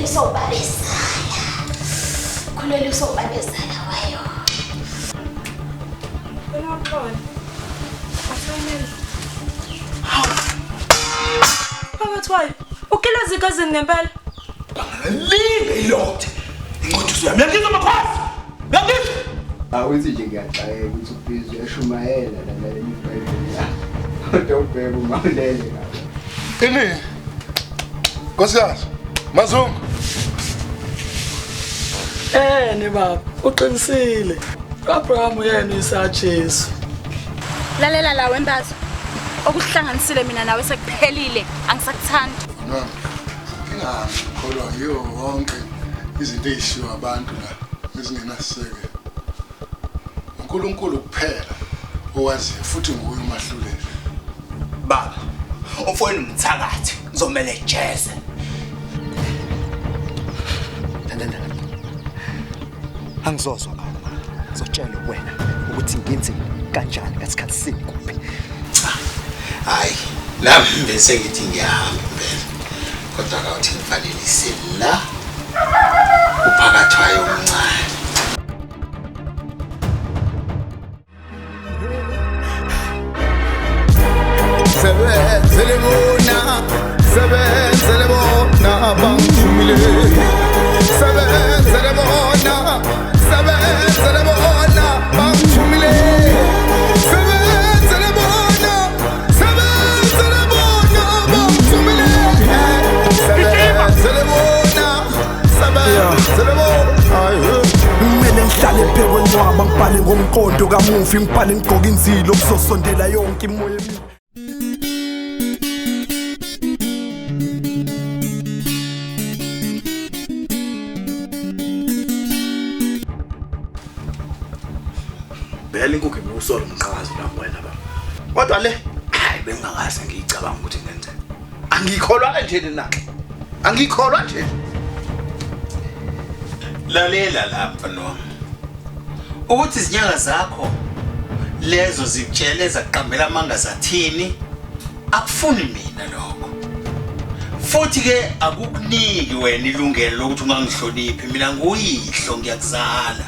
Ukhuleliswa ubabezala. Ukhuleliswa ubabezala wayo. Unoxolo. Asamele. Hawu. Phakathi wayo. Ukilwa zikazini ngempela. Bangalinge ilothe. Ingoduso yami yangizwa makhosi. Uyangizwa? Awuthi nje ngiyaxakeka ukuthi ubhizi uyashumayela la iBhayibheli yakho. Kodwa ubheke uma ulele ngapha. Ini? Nkosikazi, Mazungu. Eh ne baba, uqinisile. Abraham uyena uyisaJesu. Lalela la wembazo. Okuhlanganisile mina nawe sekuphelile, angisakuthandi. Nami ngingakholwa yiwo wonke izinto ezishiwo abantu la ezingenasisekelo. uNkulunkulu kuphela owaziyo futhi nguye umahluleli. Baba, umfowenu umthakathi, ngizomele jeze. Angizozwa baba. Ngizotshela wena ukuthi ngenzeni kanjani ngasikhathi sini kuphi. Cha. Hayi, nami bese ngithi ngiyahamba impela. Kodwa kawuthi ngivalelise la uphakathi wayo omncane. Sebenzele bona, sebenzele bona bangithumile. Sebenzele bona, sebenzele bona bangithumile. Sebenzele bona, sebenzele bona bangithumile. Sebenzele bona, sebenzele bona. Kumele ngihlale phekwe ncwaba ngibhale ngomqondo kamufi ngibhale ngigqoke inzilo kuzosondela yonke imoya emibi. Vele inkukhu imusolo umqhakazo nami wena baba. Kodwa le hayi bengingakaze ngiyicabanga ukuthi ngenzeka. Angikholwa nje na. Angikholwa nje. Lalela lapha noma. Ukuthi izinyanga zakho lezo zikutshele zaqambela amanga zathini akufuni mina lokho. Futhi ke akukuniki wena ilungelo lokuthi ungangihloniphi mina nguyihlo ngiyakuzala.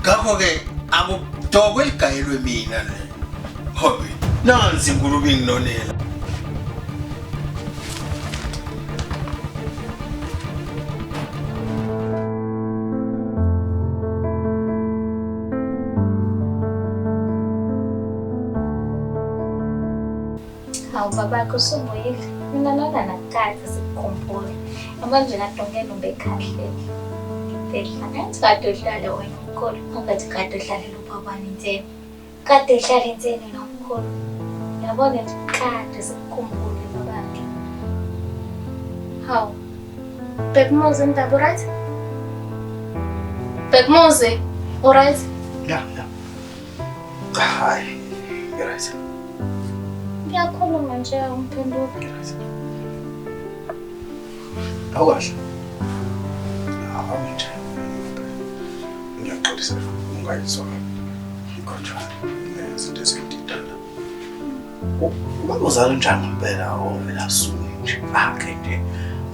Ngakho ke akudokwe ligayelwe mina le. Hobi, nansi ingulube inginonela. Hawu babakho usubuyile. Mina lona nakade sikukhumbula. Manje kade ungena ubekhahlele. Bedlala ngathi kade udlala wena umkhulu. Ungathi kade udlalela ubabani inseni. Kade udlala inseni nomkhulu. Yabona nje kade sikukhumbule babakhe. Hawu. Bhekumuzi indaba right? Bhekumuzi, alright? Yeah, yeah. Hayi, right. Ngiyakhuluma nje ungiphendula. Awukahle. Hawu nje. Ngiyaxolisa ungayizwa. Kodwa izinto ezingididana. Ubaba uzala njani ngempela ovela asuke nje akhe nje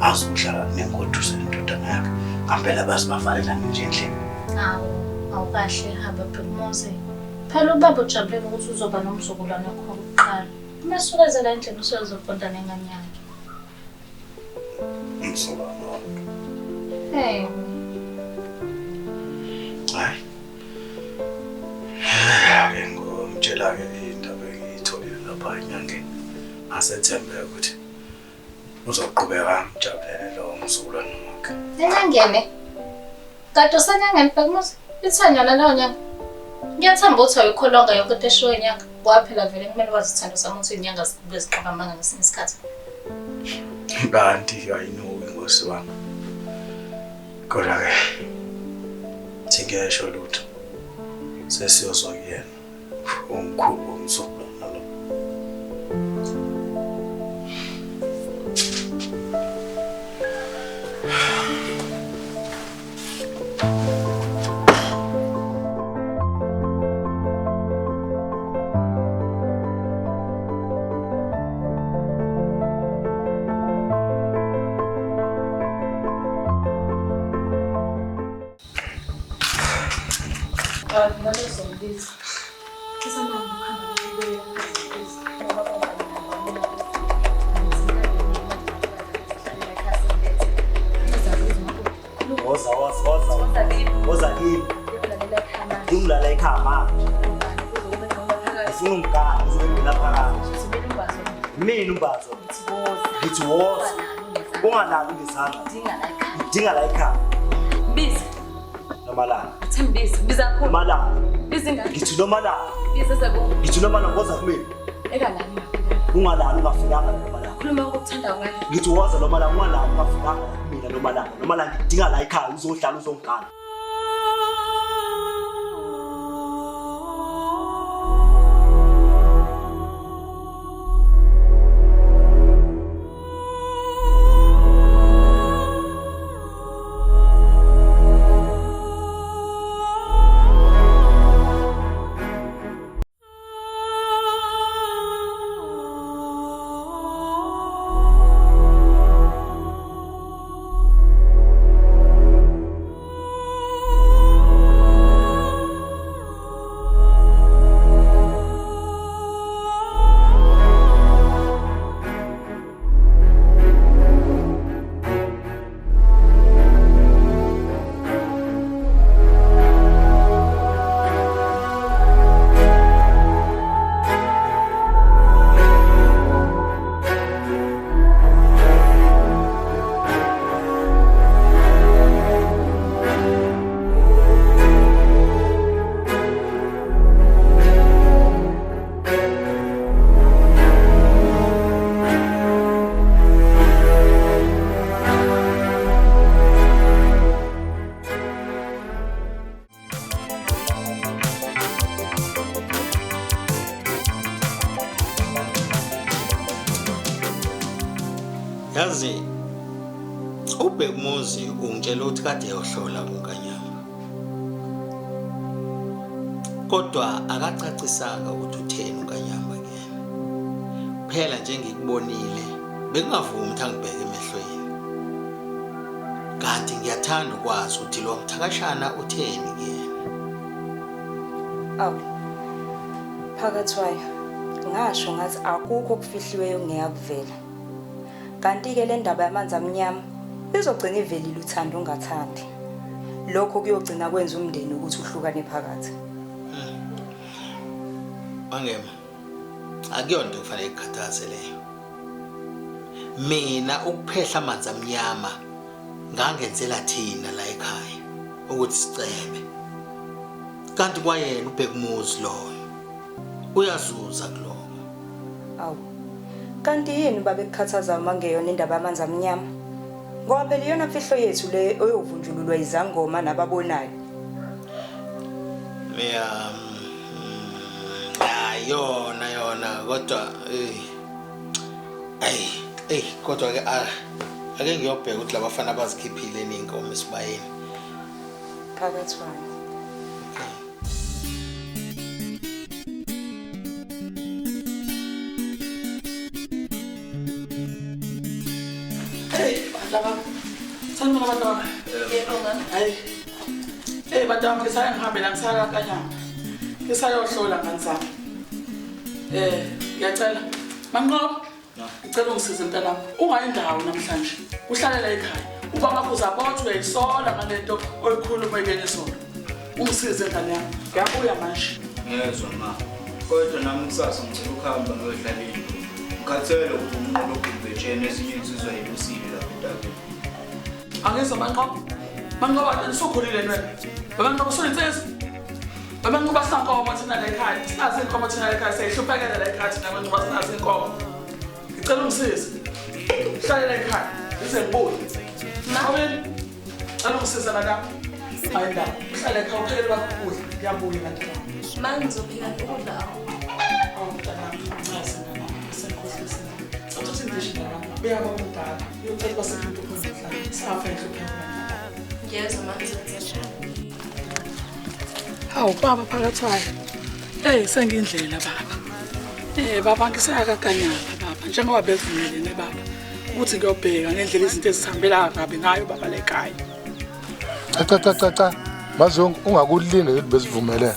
azohlala nengoduso nendodana yakhe. Ngempela baze bavalelane nje endlini. Hawu, awukahle hamba Bhekumuzi. Phela ubaba ujabulela ukuthi uzoba nomzukulwane wakho wokuqala. Uma esuka eze la endlini usezofunda nengane yakhe. Umzukulwane wakhe. Hey. Hayi. Ake ngomtshela-ke indaba engiyitholile lapha enyangeni. Asethembe ukuthi uzoqhubeka amjabulele lowo mzukulwane wakhe. Enyangeni? Kade usenyangeni Bhekumuzi? Itheni yona leyo nyanga? Ngiyathemba ukuthi awuyikholwanga yonke into eshiwo inyanga. Ngoba phela vele kumele wazi isithando sami ukuthi izinyanga zibuye ziqamba amanga ngesinye isikhathi. Kanti ayinuki nkosi wami. Kodwa-ke singesho lutho. Sesiyozwa kuyena omkhulu womzukulwane lo. Nalozombiza. Woza woza woza. Woza kimi. Ngimlala ekhaya manje. Ngifuna ungigane, ngizongena phakathi. Mina umbazo. Ngithi woza. Ungalali ngezandla. Ngidinga la ekhaya. Biza. Nomalanga. Thembiza, biza kakhulu. Nomalanga. Biza ingane. Ngithi Nomalanga. Biza sekubo. Ngithi Nomalanga woza kumina. Ekalali. Ungalali ungafikanga Nomalanga. Khuluma okuthandayo ngani. Ngithi woza Nomalanga ungalali ungafikanga kumina Nomalanga. Nomalanga ngidinga la ekhaya uzohlala uzongigana. Yazi uBhekumuzi ungitshela ukuthi kade eyohlola kuNkanyamba. Kodwa akacacisanga ukuthi utheni uNkanyamba kuyena. Phela nje ngikubonile bekungavumi ukuthi angibheke emehlweni. Kanti ngiyathanda ukwazi ukuthi lo mthakashana utheni kuyena. Awu. Phakathi wayo ngasho ngathi akukho okufihliweyo ngiyakuvela. Kanti-ke le ndaba yamanzi amnyama izogcina ivelile uthando ungathandi. Lokho kuyogcina kwenza umndeni ukuthi uhlukane phakathi. Mangema, akuyona into ekufanele ikukhathaze leyo. Mina ukuphehla amanzi amnyama ngangenzela thina la ekhaya ukuthi sicebe. Kanti kwayena uBhekumuzi loyo uyazuza kuloko. Awu. Kanti yini babekukhathaza uma ngeyona indaba yamanzi amnyama? Ngoba phela iyona mfihlo yethu le oyovunjululwa izangoma nababonayo. Mina yona yona kodwa eh kodwa ke ake ngiyobheka ukuthi labafana bazikhiphile inkomo esibayeni. Phakathi wayo. Sanibona abantu bami. Yebo mama. Hayi. Eh bantu bami ngisaya ngihambe la ngisaya kaNkanyamba. Ngisayohlola ngani zami. Eh ngiyacela. Manqoba. Ngicela ungisize mntanami. Ungayi ndawo namhlanje. Uhlale la ekhaya. Ubaba wakho uzabotha uyayisola ngalento oyikhuluma ekuyena isolo. Ungisize ngane yami. Ngiyabuya manje. Ngiyezwa ma. Kodwa nami kusasa ngicela ukuhamba ngiyodlala into. Ngikhathele ukuthi umuntu ogubhetshene ezinye insizwa yilusile lapha entabeni. Angizwa Manqoba. Manqoba usukhulile wena. Manqoba usuyinsizwa. Manqoba sinankomo thina la ekhaya. Sinazo inkomo thina la ekhaya siyihluphekela la ekhaya thina Manqoba sinazo inkomo. Ngicela ungisize. Uhlale la ekhaya. Ngize ngibuye. Mawini. Cela ungisize nalapha. Hayi ndaba. Uhlale ekhaya uphekele bakho ukudla. Ngiyabuya kanti. Ma ngizopheka ukudla akho. Awu mntanami, ncese mntanami. Sengikhohlisile. Uthathe indishi mntanami. Buya kwamdala. Uyocela basiphe into ukudla. Safa inhlupheko. Ngiyezwa ma ngizokwenza. Hawu baba phakathi wayo. Eh sengindlela baba. Eh baba ngisaya kaNkanyamba baba njengoba bevumelene baba ukuthi ngiyobheka ngendlela izinto ezihambela kabi ngayo baba lekhaya. Cha cha cha cha cha. Mazungu ungakulinge ukuthi besivumelene.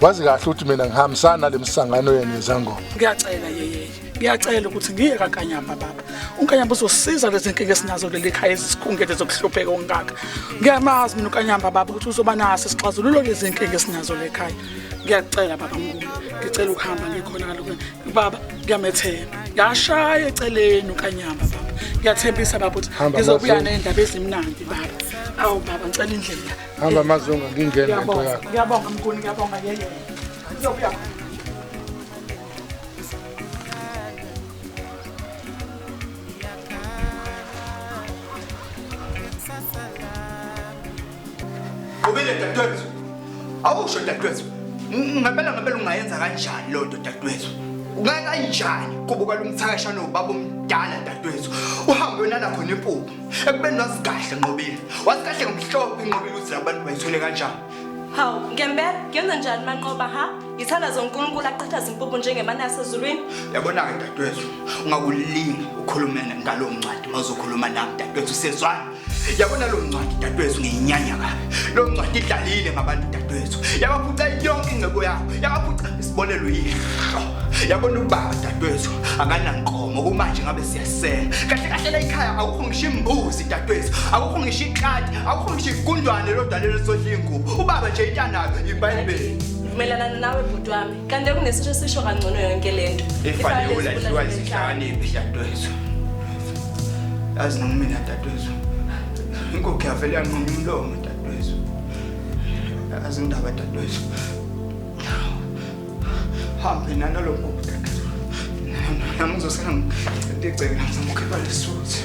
Wazi kahle ukuthi mina ngihambisana nalomsangano yenu yezangoma. Ngiyacela yeyeye. Ngiyacela ukuthi ngiye kaNkanyamba baba. uNkanyamba uzosiza lezi nkinga esinazo leli khaya ezisikhungethe zokuhlupheka okungaka. Ngiyamazi mina uNkanyamba baba ukuthi uzoba naso isixazululo lezi nkinga esinazo le khaya. Ngiyacela baba mkhulu. Ngicela ukuhamba ngikhona kalokho. Baba ngiyamethemba. Ngashaya eceleni uNkanyamba baba. Ngiyathembisa baba ukuthi ngizobuya nendaba ezimnandi baba. Awu baba ngicela indlela. Hamba Mazungu ngingene lento yakho. Ngiyabonga mkhulu, ngiyabonga yeye. Ngizobuya. Ubile dadewethu. Awusho dadewethu. Ngempela ngempela ungayenza kanjani lo nto dadewethu? Ungayenza kanjani kubuka lomthakasha nobaba omdala dadewethu? Uhambe wena la khona impuphu. Ekubeni wazi kahle Nqobile. Wazi kahle ngomhlophe Nqobile ukuthi labantu bayithole kanjani. Hawu, ngempela ngenza njani Manqoba ha? Ngithandaza uNkulunkulu aqhathaze impuphu njengemana yasezulwini. Yabona-ke dadewethu, ungakulinga ukhulume ngalo ncwadi mawuzokhuluma nami dadewethu sezwana. Yabona lo ncwadi dadewethu ngiyinyanya kabi. Lo ncwadi idlalile ngabantu dadewethu. Yabaphuca yonke ingcebo yabo. Yabaphuca isibonelo yihlo. Yabona ubaba dadewethu akanankomo kumanje ngabe siyasenga. Kahle kahle la ekhaya akukho ngisho imbuzi dadewethu. Akukho ngisho ikati, akukho ngisho igundwane lodwa lelo sodla ingubo. Ubaba nje intanayo iBhayibheli. Vumelana nawe bhuti wami. Kanti kunesisho sisho kangcono yonke lento. Ifanele uladliwa izihlakaniphi dadewethu. Yazi noma mina dadewethu. Inkukhu yavele yanquma umlomo dadewethu. Yazi indaba dadewethu. Hambe nalo mpuphu dadewethu. Nami ngizosala ngicela ngizama ukukhipha lesuthu.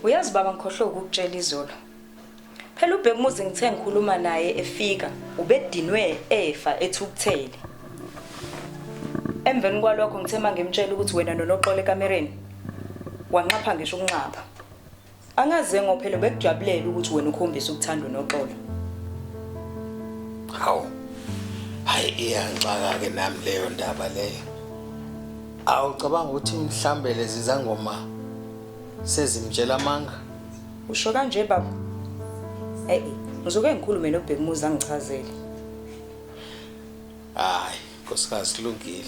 Uyazi baba ngikhohlwe ukukutshela izolo. Phela uBhekumuzi ngithe ngikhuluma naye efika ubedinwe efa ethukuthele. Emveni kwalokho ngithe mangimtshela ukuthi wena noNoxolo ekamereni wanxapha ngisho ukunxapha. Angaze ngophela bekujabulela ukuthi wena ukhombisa ukuthanda uNoxolo. Hawu. Hayi iyangixaka ke nami leyo ndaba leyo. Awucabanga ukuthi mhlambe lezi zangoma sezimtshela amanga? Usho kanje baba? Eh, ngizoke ngikhulume noBhekumuzi angichazele. Hayi, nkosikazi kulungile.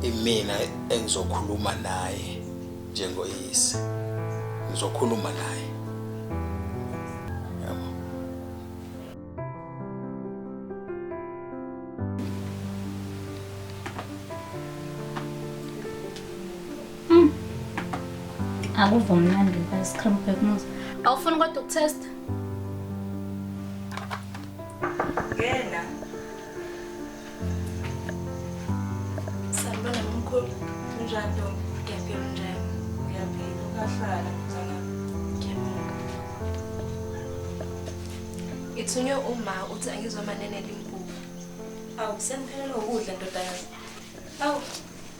Imina engizokhuluma naye njengoyise. Ngizokhuluma naye. Yabo. Akuva mnandi ice cream Bhekumuzi. Awufuni kodwa ukutesta? Ngena. Sanibona mkhulu. Unjani ntombi? Ngiyaphila unjani? Ngiyaphila. Ungahlala mntwana. Ngiyabonga. Ngithunywe uma uthi angizomanenela impuphu. Awu seniphelelwe ukudla ndodakazi. Awu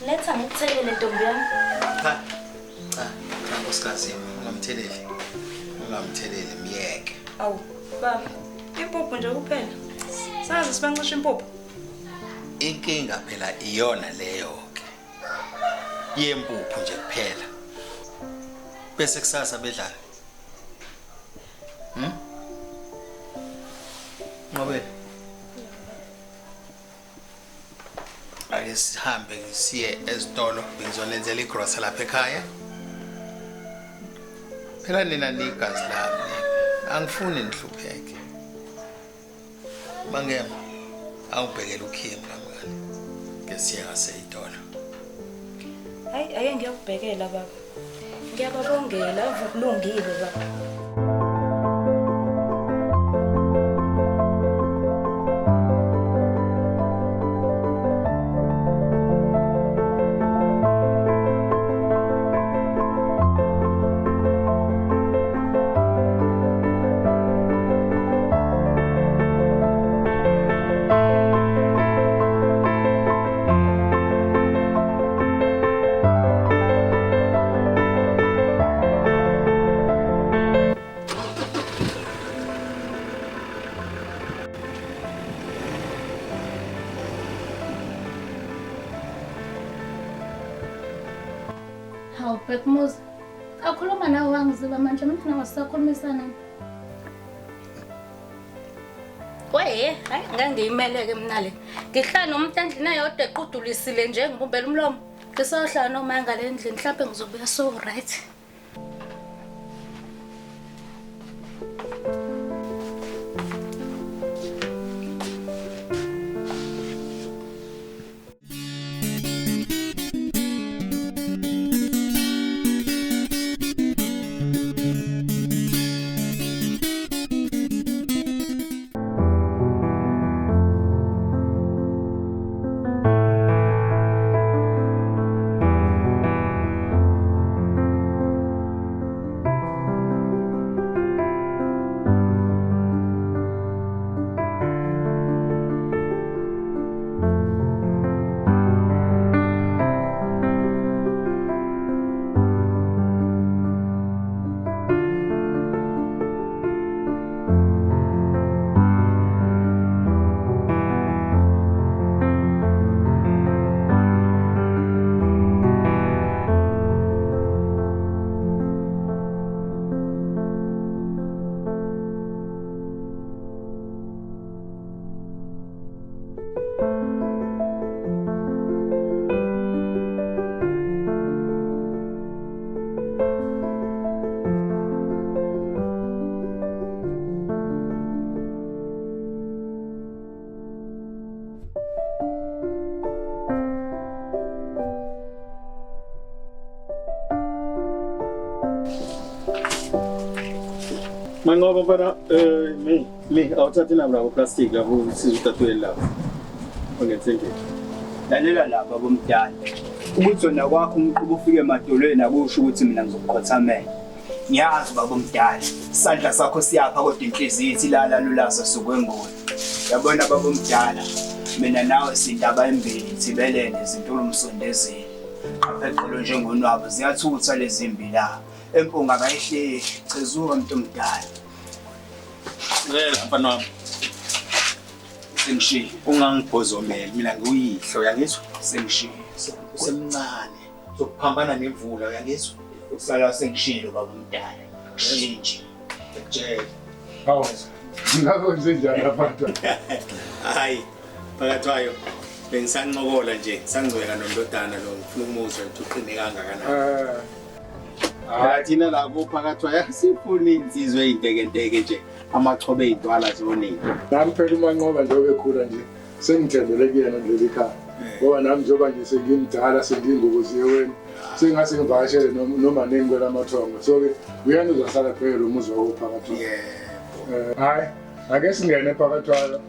letha ngikuthelele ntombi yami. Cha. Cha, cha nkosikazi ungamtheleli. Ungamtheleli myeke. Awu baba, impuphu nje kuphela. Sazi sibancisha impuphu. Inkinga phela iyona leyo ke. Yempuphu nje kuphela. Bese kusasa bedlala. Nqobele. Ake sihambe siye ezitolo ngizonenzela igrosa lapha ekhaya. Phela nina nigazi lami. Angifuni nihlupheke. Mangema awubhekele uKhim kamngani. Ke siye ngaseyitolo. Hayi ake ngiyokubhekela baba. Ngiyababongela avukulungile baba. Hawu Bhekumuzi, akhuluma nawe wangiziba manje mina nawe sisakhulumisana. Weye, hayi ngeke ngiyimeleke mina le. Ngihlala nomuntu endlini eyodwa equdulisile nje ngibumbela umlomo. Ngisohlala noma ngale endlini mhlawumbe ngizobuya so right. Manqoba mfana mi awuthathe nabo labo plastic labo usiza utatuweli lapho. Ongethengile. Lalela lapha bomdala. Ukuthi wena kwakho umqhubo ufike emadolweni akusho ukuthi mina ngizokukhothamela. Ngiyazi baba omdala. Isandla sakho siyapha kodwa inhliziyo ithi lala lulaza sukwengoni. Yabona baba omdala. Mina nawe sindaba embili thibelene izinto umsondezeli. Qapheqelo njengonwabo ziyathutha lezi mbila. Empunga kayihlehli chezuka umuntu omdala. Ngeke mfana wami. Sengishiye ungangibhozomeli mina ngiyihlo uyangizwa? Sengishiye usemncane uzokuphambana nemvula uyangizwa? Ukusala sengishilo baba omdala. Kushintshe. Ngikutshela. Hawu. Ngakwenze njani lapha? Hayi phakathwayo bengisancokola nje sangcweka nondodana lo ngifuna ukumuzwa ukuthi uqine kangakanani. Thina lapho phakathwayo asifuni insizwe eyintekenteke nje amachobe eyintwala zonini. Nami phela uManqoba njengoba ekhula nje sengithembele kuyena kuleli khaya. Ngoba nami njengoba nje sengimdala sengiyingobozi yeweni sengase ngivakashele noma nini kwelamathongo. So ke uyena uzosala phela lo muzi wakho phakathwayo. Yebo. Hayi ake singene phakathwayo.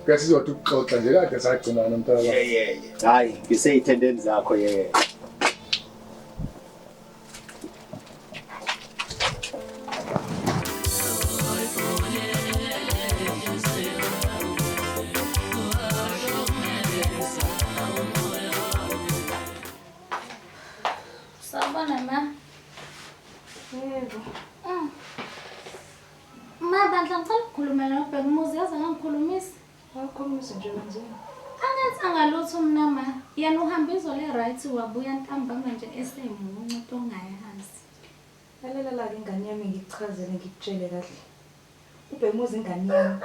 Ke sizothi ukuxoxa nje kade sagcina nomntana. Yeah. Hayi ngiseyithendeni zakho yeye. Sawubona ma. Yebo. Ma bandla ngicela ukukhuluma noBhekumuzi yaze ngangikhulumisa. Wakhulumisa nje kanzima. Angenzanga lutho mina ma. Yena uhamba izolo e-right wabuya ntambama nje esemuncu into ongayazi. Lalela-ke ingane yami ngikuchazele ngikutshele kahle. UBhekumuzi ingane yami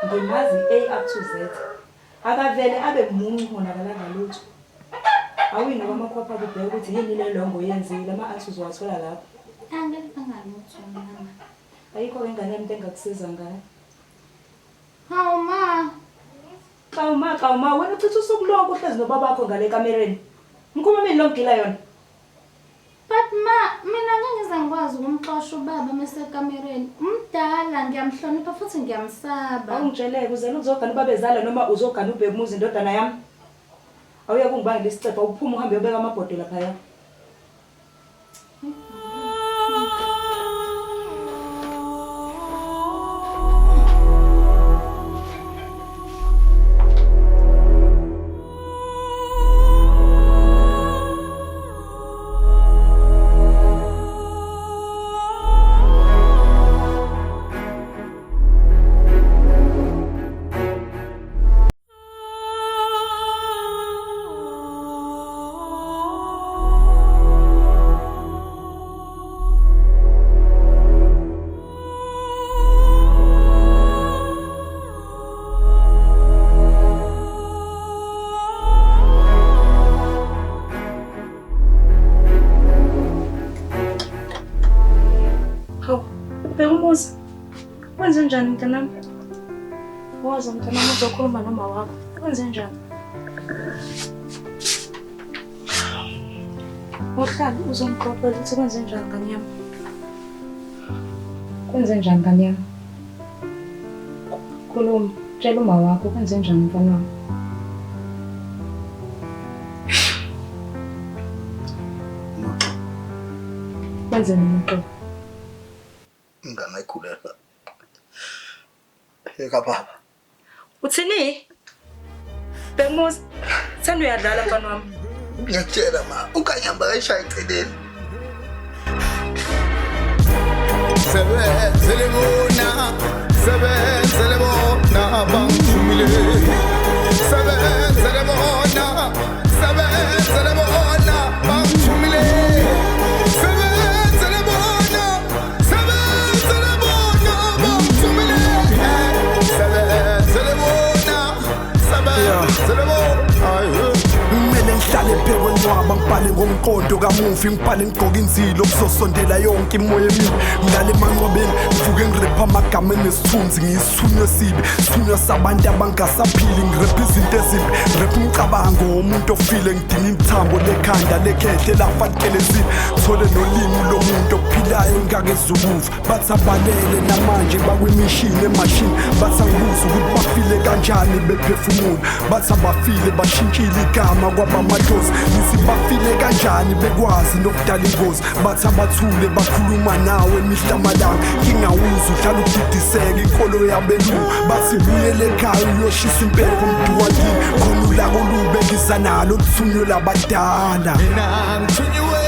ngimazi A up to Z. Akavele abe muncu honakalanga lutho. Awuyini kwamakhwapha kubheka ukuthi yini le longo oyenzile ama-answers uzowathola lapho. Angenzanga lutho mina ma. Ayikho-ke ingane yami into engakusiza ngayo. Hawu ma. Xa uma wena uchitha usuku lonke uhlezi nobabakho ngale kamereni. Mkhuma mina lo mgila yona. But ma, mina ngeke ngize ngikwazi ukumxosha ubaba mesekamereni. Umdala ngiyamhlonipha futhi ngiyamsaba. Awungitsheleke uzela uzogana ubabezala noma uzogana uBhekumuzi indodana yami. Awuye kungibangela isicepha uphuma uhambe uyobeka amabhodo laphaya. Mntanami. Woza mntanami uzokhuluma noma wakho. Kwenze njani? Uhlale uzongixoxela ukuthi kwenze njani ngane yami. Kwenze njani ngane yami? Khuluma, tshela uma wakho kwenze njani mfana wami. Kwenzeni Noxolo? Ingane ayikhulelwa. Eka baba. Uthini? Bhekumuzi, thanda uyadlala mfana wami. Ngiyakutshela ma, uKanyamba kayishaya eceleni. Sebenzele bona, sebenzele bona bangithumile. Sebenzele bona, sebenzele bona bangithumile. Sebenzele bona, sebenzele bona bangithumile. Sebenzele bona, sebenzele bona. Kumele ngihlale phekwe ncwaba ngibhale ngomqondo kamufi ngibhale ngigqoke inzilo kuzosondela yonke imoya emibi ngilale emanqwabeni ngivuke ngirepha amagama enesithunzi ngiyisithunywa esibi sithunywa sabantu abangasaphili ngirepha izinto ezimbi ngirepha umcabango womuntu ofile ngidinga imithambo lekhanda lekhehle lafa likelezile thole nolimi lomuntu ophilayo ngingake-zukufa bathi abalele namanje bakwimishini emashini bathi angibuza ukuthi bafile kanjani bephefumula bathi abafile bashintshile igama kwabamadlozi ngithi bafile kanjani bekwazi nokudala ingozi bathi abathule bakhuluma nawe mihla amalanga ngingawuzi uhlala udidiseka inkolo yabelungu bathi buyele ekhaya uyoshisa impepho mduwakini khona ulaka olube ngiza nalo luthunywe labadala. Mina ngithunyiwe.